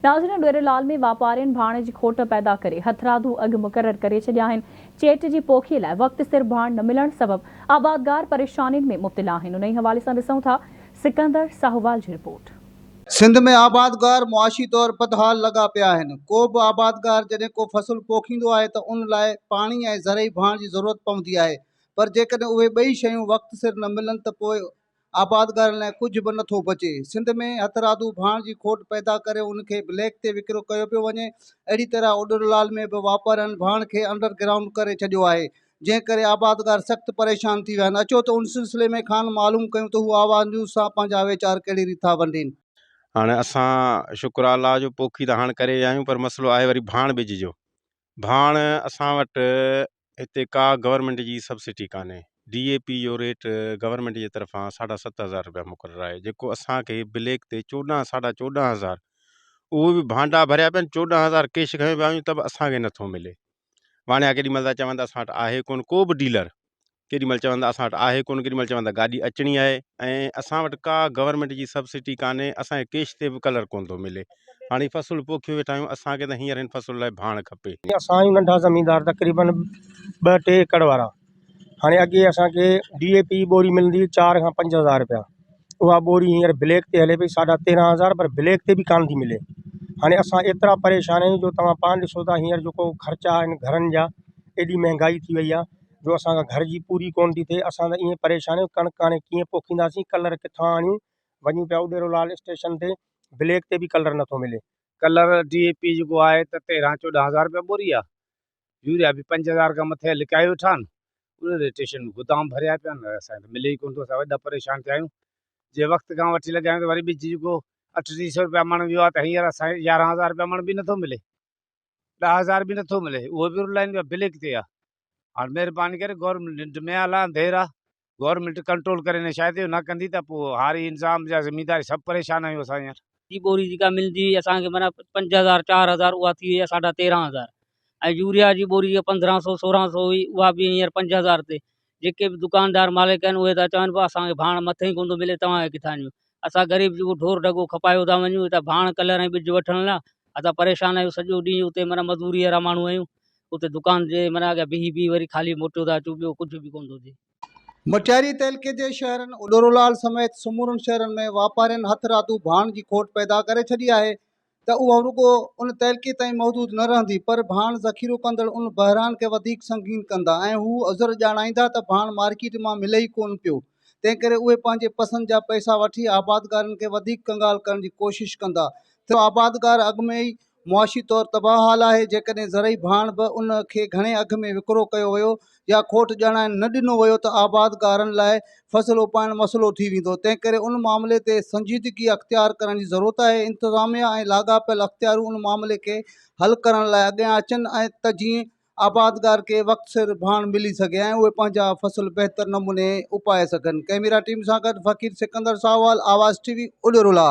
ناظرين ڏيريلال ۾ واپارين ڀاڻ جي کوٽ پيدا ڪري هٿرادو اگهه مقرر ڪري ڇڏيا آهن، چيٽ جي پوکي لاء وقت سر ڀاڻ نه ملڻ سبب آبادگار پريشانين ۾ مبتلا آهن، انهي حوالي سان ڏسون ٿا سڪندر ساهووال جي رپورٽ. سنڌ ۾ آبادگار معاشي طور بدحال لڳا پيا آهن، ڪو به آبادگار جڏهن ڪو فصل پوکيندو آهي ته ان لاء پاڻي ۽ زرعي ڀاڻ جي ضرورت پوندي آهي پر جيڪڏهن اهي ٻئي شيون وقت سر نه ملن ته پوء آبادگارن لاء ڪجهه به نٿو بچي. سنڌ ۾ هٿرادو ڀاڻ جي کوٽ پيدا ڪري ان کي بليڪ تي وڪرو ڪيو پيو وڃي. اهڙي طرح اڏرلال ۾ به واپارين ڀاڻ کي انڊر گرائونڊ ڪري ڇڏيو آهي، جنهن ڪري آبادگار سخت پريشان ٿي ويا آهن. اچو ته ان سلسلي ۾ کانئن معلوم ڪيون ته هو آواز نيوز سان پنهنجا ويچار ڪهڙي ريت ٿا ونڊين. هاڻ اسان شڪر آ الله جو پوکي ته هاڻ ڪري ويا آهيون پر مسئلو آهي وري ڀاڻ ٻج جو. ڀاڻ اسان وٽ هتي ڪا گورنمينٽ جي سبسڊي ڪانهي ڊي اي پي جو ريٽ گورنمينٽ جي طرفان ساڍا 7000 روپيا مقرر آهي جيڪو اسانکي بليڪ تي 14 ساڍا 14 هزار اهو به ڀانڊا ڀريا پيا آهن 14 هزار ڪيش کنيو پيا آهيون ته به اسانکي نٿو ملي واڻيا ڪيڏي مهل ٿا چون ته اسان وٽ آهي ڪونه ڪو به ڊيلر ڪيڏي مهل چون ٿا اسان وٽ آهي ڪونه ڪيڏي مهل چون ٿا گاڏي اچڻي آهي ۽ اسان وٽ ڪا گورنمينٽ جي سبسڊي ڪانهي اسان کي ڪيش تي به ڪلر ڪونه ٿو ملي هاڻي فصل پوکيو ويٺا آهيون اسان کي ته هينئر هن فصل لاء ڀاڻ کپي. اسان آهيون ننڍا زميندار تقريبن ٻه ٽي ايڪڙ وارا هاڻي اڳي اسان کي ڊي اي پي ٻوري ملندي هئي 4 کان 5 هزار روپيا اها ٻوري هينئر بليڪ تي هلي پئي ساڍا 13 هزار پر بليڪ تي به ڪانه ٿي ملي هاڻي اسان ايترا پريشان آهيون جو توهان پاڻ ڏسو ٿا هينئر جيڪو خرچا آهن گهرن جا ايڏي مهنگائي ٿي وئي آهي جو اسان کان گهر جي پوري ڪونه ٿي ٿئي، اسان ته ائين پريشان آهيون ڪڻڪ هاڻي ڪيئن پوکينداسين، ڪلر ڪٿان آڻيون، وڃون پيا اڏيرو لال اسٽيشن تي، بليڪ تي به ڪلر نٿو ملي. ڪلر ڊي اي پي جيڪو آهي ته 13 14 هزار رپيا ٻوري آهي، يوريا به 5000 کان مٿي لڪايو ويٺا آهن، اڏيري اسٽيشن ۾ گودام ڀريا پيا آهن، اسان کي ته ملي ئي ڪونه ٿو، اسان وڏا پريشان ٿيا آهيون، جي وقت کان وٺي لڳايون ته وري ٻج جيڪو 38 سو رپيا مڻ ويو آهي ته هينئر اسان کي 11 هزار رپيا مڻ به نٿو ملي. 10 هزار به نٿو ملي اهو به رلائين پيا بليڪ تي آ هاڻ مهرباني ڪري گورنمينٽ ننڊ ۾ آ لا انڌير آ گورنمينٽ ڪنٽرول ڪري نه شايد اهو نه ڪندي ته پوء هاري انظام جا زميندار سڀ پريشان آهيون اسان هينئر. جي ٻوري جيڪا ملندي هئي اسان کي معنيٰ 5000 4000 اها ٿي وئي آهي ساڍا 13 هزار ۽ يوريا جي ٻوري جيڪا 15 سو 16 سو هئي اها به هينئر 5000 تي جيڪي به دڪاندار مالڪ آهن اهي ٿا چون پيا اسان کي ڀاڻ مٿي ئي ڪونه ٿو ملي توهان کي ڪٿان ڏيون اسان غريب جيڪو ڍور ڍڳو کپايو ٿا وڃون هتان ڀاڻ ڪلر ۽ ٻج وٺڻ لاء اسان پريشان آهيون سڄو ڏينهن اتي معنيٰ مزوري وارا ماڻهو آهيون اتي دڪان جي معنيٰ اڳيان بيهي بيهي وري خالي موٽيو ٿا اچون ٻيو ڪجهه به ڪونه ٿو ٿئي. مٽياري تعلقي جي شهرن اڏورولال سميت سمورن شهرن ۾ واپارين هٿرادو ڀاڻ جي کوٽ پيدا ڪري ڇڏي آهي ته اها رڳو ان تعلقي تائين محدود نه رهندي پر ڀاڻ ذخيرو ڪندڙ ان بحران کي وڌيڪ سنگين ڪندا ۽ هو عذر ڄاڻائيندا ته ڀاڻ مارڪيٽ مان ملي ئي ڪونه پيو تنهنڪري اهي پنهنجي پسند جا پئسا وٺي آبادگارن کي وڌيڪ ڪنگال ڪرڻ جي ڪوشش ڪندا ته آبادگار اڳ ۾ ئي معاشي طور تباهه حال آهي، جيڪڏهن زرعي ڀاڻ به ان کي گهڻي اگهه ۾ وڪرو ڪيو ويو يا کوٽ ڄاڻائڻ نه ڏنو ويو ته آبادگارن لاء فصل اپائڻ مسئلو ٿي ويندو، تنهنڪري ان معاملي تي سنجيدگي اختيار ڪرڻ جي ضرورت آهي، انتظاميا ۽ لاڳاپيل اختياريون ان معاملي کي حل ڪرڻ لاء اڳيان اچن ته جيئن آبادگار کي وقت سر ڀاڻ ملي سگهي ۽ اهي پنهنجا فصل بهتر نموني اپائي سگهن. ڪئميرا ٽيم سان گڏ فقير سڪندر ساهوال، آواز ٽي وي، اڏيرو لاء.